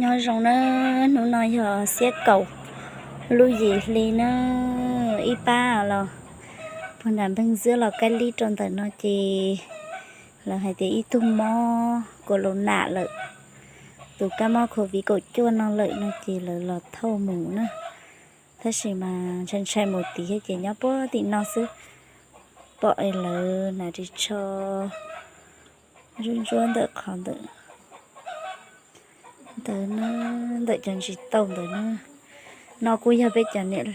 Nyob zoo na, hnub no yog xiab kaum lub yim hli na, ib pab los puag nram npeeg ntxwb los kab lib rau ntawm no ces lawv hais tias ib tug mob corona lawm, tus kab mob covid kaum cuaj no lawm no ces lawv los thauj mus na. Tab sis mas ntshai ntshai mus tid thiab ces nyob puag tim no xwb, pom lawv hnav ris tsho ntsuab ntsuab ntawm qhov ntawm ntawd na, ntawm cov ntsis tauj ntawd na. No kuj yog peb cov niam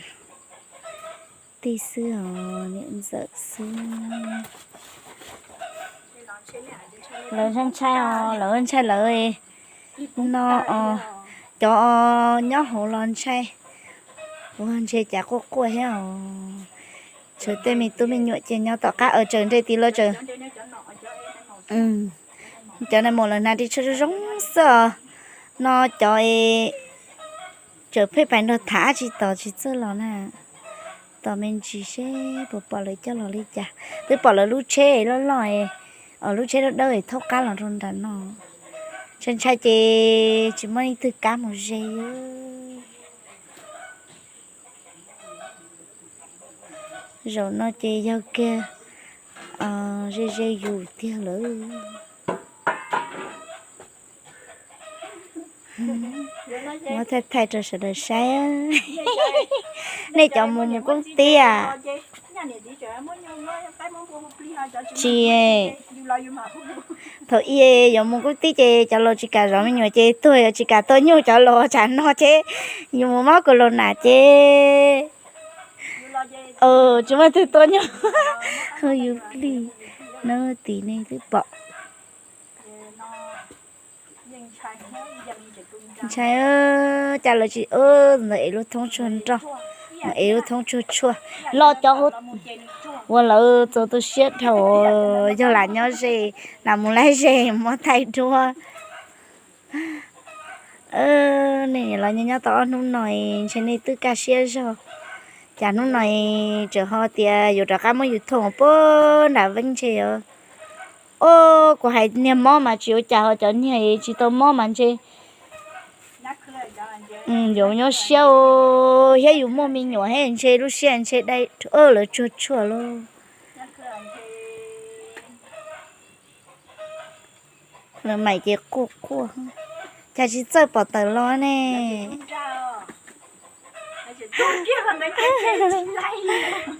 tij xwb os, niam ntxawm xwb. Lawv ntshai ntshai os, lawv ntshai lawv no os, cov nyob hauv los ntshai, ua ntshe cas quaj quaj thiab os. Tshuav tej me tub me nyuam ces nyob tom qab, tsaws nres tid los tsaws. Cov nais maum lawv hnav ris tsho zoo zoo xwb os. No cov es tseem pheej pais nrog tham tsis tos tsis txawj los na. Tos me ntsis seb puas pom lawv coj los li cas. Twb pom lawv lub tsheb loj loj, lub tsheb dawb dawb thauj qab los rau nram no. Ntshai ntshai ces tsis muaj leej twg kam mus ze. Zaum no ces yog kiag ze ze yus tiag lawm. Muab thaij thaij rau sawv daws saib. Nej cov mus mus koob tib a? Tsis, thaum ub yuav mus koob tib ces cov laus tsis kam zov me nyuam ces tuag, yuav tsis kam tua nyuj cov laus tsam no ces yus mus mob corona ces tsis muaj twg tua nyuj. Yus plig na, tim nej twb pom. Ntshai, cas lawv tsis ntawd es lub thoob tshuaj nroj, es lub thoob tshuaj tshuaj los cov ua lawv txaus tu siab dhau, yog lam nyob ze, lam mus laij ze muab thaij duab. Nej los nyob nyob tau ob hnub no ntshe nej twb kaj siab zog. Cas hnub no tseem ho tias yuav rov qab muab yus thauj puag nram Veeb ntshe os. Os, kuv hais niag mob mas tsis ua cas, ho cov niag tsis tau mob mas ntshe yuav nyuaj siab thiab, yus muaj me nyuam thiab ntshe lub siab ntshe dai lawv tsuag tsuag lauj. Lawv maim ces quaj quaj, cas tsis txawj pom tawm los ne.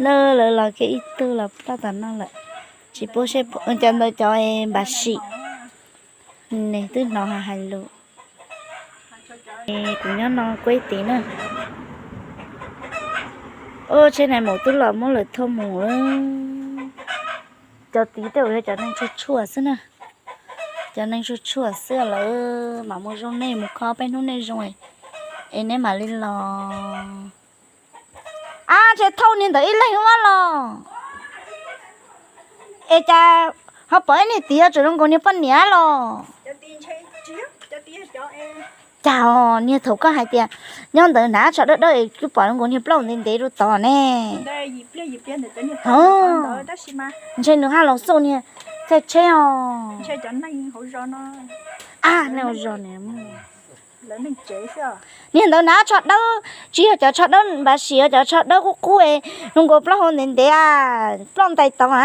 Lawv los kiag ib tug los ploj tom no lawm. Tsis paub seb cov ntawd cov npav sim ne, twb hnov hais lus. Kuv nyob no kuv ib tid na. Ub, tsheb nais maum twb los muab lawv thauj mus lawm. Cov tid tej zaum yog cov neeg tshuaj tshuaj xwb na. Cov neeg tshuaj tshuaj xwb lawm, mam mus zoo nej mus kho peb hnub nej zoo es neb mam li los. Ab, ntshe thauj niag ntawd ib leeg ua los. Es cas ho pom ib niag tid yuav tsum zoo nkaus niag poj niam los? Cas niag thaum koj hais tias nyob ntawd hnav tsho dawb dawb es twb pom zoo nkaus niag plaub ntev ntev rau tod ne. Ntshe nws haj los xauj niag thaij tsheb os. Ab, nej ua zog ne. Niag ntawd hnav tsho dawb, tsis yog cov tsho dawb npav sim, yog cov tsho dawb qub qub, zoo nkaus plaub hau ntev ntev, plaub ntais tod a.